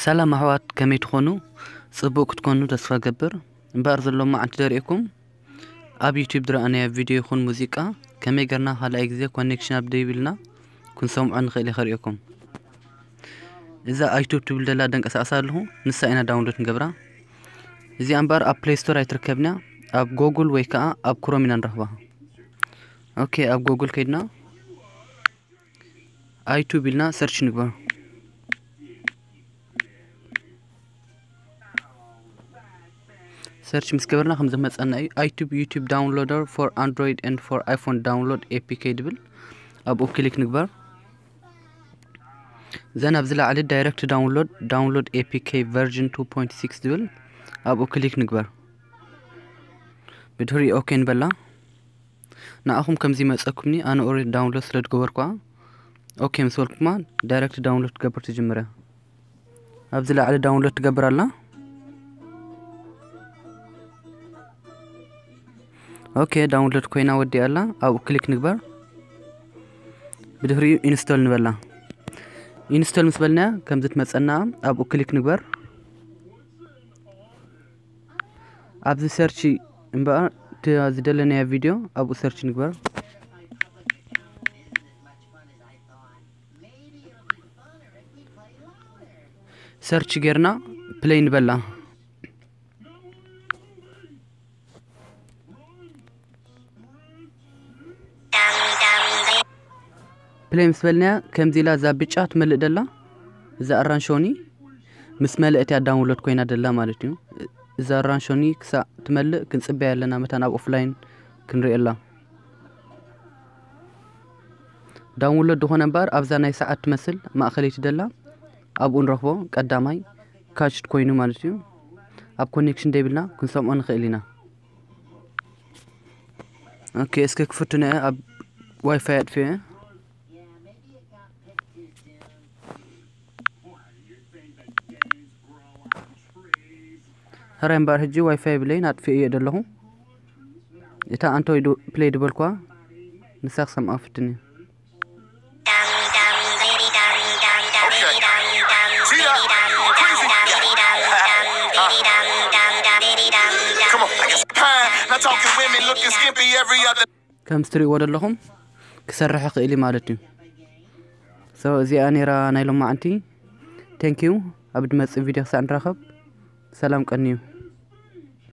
ሰላም ኣሕዋት፣ ከመይ ትኾኑ? ጽቡቕ ክትኮኑ ተስፋ ገብር። እምበኣር ዘሎ መዓልቲ ደሪእኩም ኣብ ዩቲዩብ ዝረኣናዮ ቪድዮ ይኹን ሙዚቃ ከመይ ገርና ካልኣይ ግዜ ኮኔክሽን ኣብ ደይብልና ክንሰምዖ ንኽእል እየ ከርእየኩም። እዛ ኣይቱብ ትብል ደላ ደንቀሳቕሳ ኣለኹ፣ ንሳ ኢና ዳውንሎድ ንገብራ። እዚኣ እምበኣር ኣብ ፕሌይ ስቶር ኣይትርከብን እያ፣ ኣብ ጎጉል ወይ ከኣ ኣብ ክሮም ኢና ንረኽባ። ኦኬ፣ ኣብ ጎጉል ከይድና ኣይቱብ ኢልና ሰርች ንግበር። ሰርች ምስ ገበርና ከም ዝመጸና እዩ። ኣይቱብ ዩቲዩብ ዳውንሎደር for Android and for iPhone download A P K ድብል ኣብኡ ክሊክ ንግበር። ዘን ኣብዚ ላዕሊ ዳይረክት ዳውንሎድ download A P K version two point six ድብል ኣብኡ ክሊክ ንግበር። ብድሕሪ ኦኬ ንበላ። ንኣኹም ከምዚ መጸኩምኒ ኣነ ኦሬዲ ዳውንሎድ ስለ ዝገበርኳ ኦኬ ምስ በልኩማ ዳይረክት ዳውንሎድ ትገብር ትጅምር እያ። ኣብዚ ላዕሊ ዳውንሎድ ትገብር ኣላ። ኦኬ ዳውንሎድ ኮይና ወዲኣ ኣላ። ኣብኡ ክሊክ ንግበር። ብድሕሪኡ ኢንስቶል ንበላ። ኢንስቶል ምስ በልናያ ከምዚ ትመጸና ኣብኡ ክሊክ ንግበር። ኣብዚ ሰርች እምበኣር እቲ ዝደለናዮ ቪድዮ ኣብኡ ሰርች ንግበር። ሰርች ጌርና ፕሌይ ንበላ። ፕሌይ ምስ በልናያ ከምዚ ኢላ እዛ ብጫ ትመልእ ደላ፣ እዛ ኣራንሾኒ ምስ መልእት እያ ዳውንሎድ ኮይና ደላ ማለት እዩ። እዛ ኣራንሾኒ ክሳዕ ትመልእ ክንጽበያ ኣለና፣ መታን ኣብ ኦፍላይን ክንርእየላ። ዳውንሎድ ዝኾነ እምበኣር ኣብዛ ናይ ሰዓት ትመስል ማእኸለይቲ ደላ ኣብኡ ንረኽቦ። ቀዳማይ ካችድ ኮይኑ ማለት እዩ። ኣብ ኮኔክሽን ደይብልና ክንሰምዖ ንኽእል ኢና። ኦኬ እስከ ክፍትኖ እየ፣ ኣብ ዋይፋይ ኣጥፍኤ። ሕራይ እምበኣር ሕጂ ዋይፋይ የብለይን፣ ኣጥፍኤ እየ ዘለኹ። እታ ኣንቶይ ዱ- ፕሌይ ድበልኳ ንሳ ክሰምዓ ፍትን እየ። Okay. See that? Crazy. Come on. Pine. Not talking women looking skimpy every other. ከም ትሪእዎ ዘለኹም ክሰርሕ ይኽእል እዩ ማለት እዩ። So እዚኣ ነይራ ናይ ሎማዓንቲ። Thank you። ኣብ ድመጽእ ቪድዮ ክሳዕ ንራኸብ ሰላም ቀንዩ።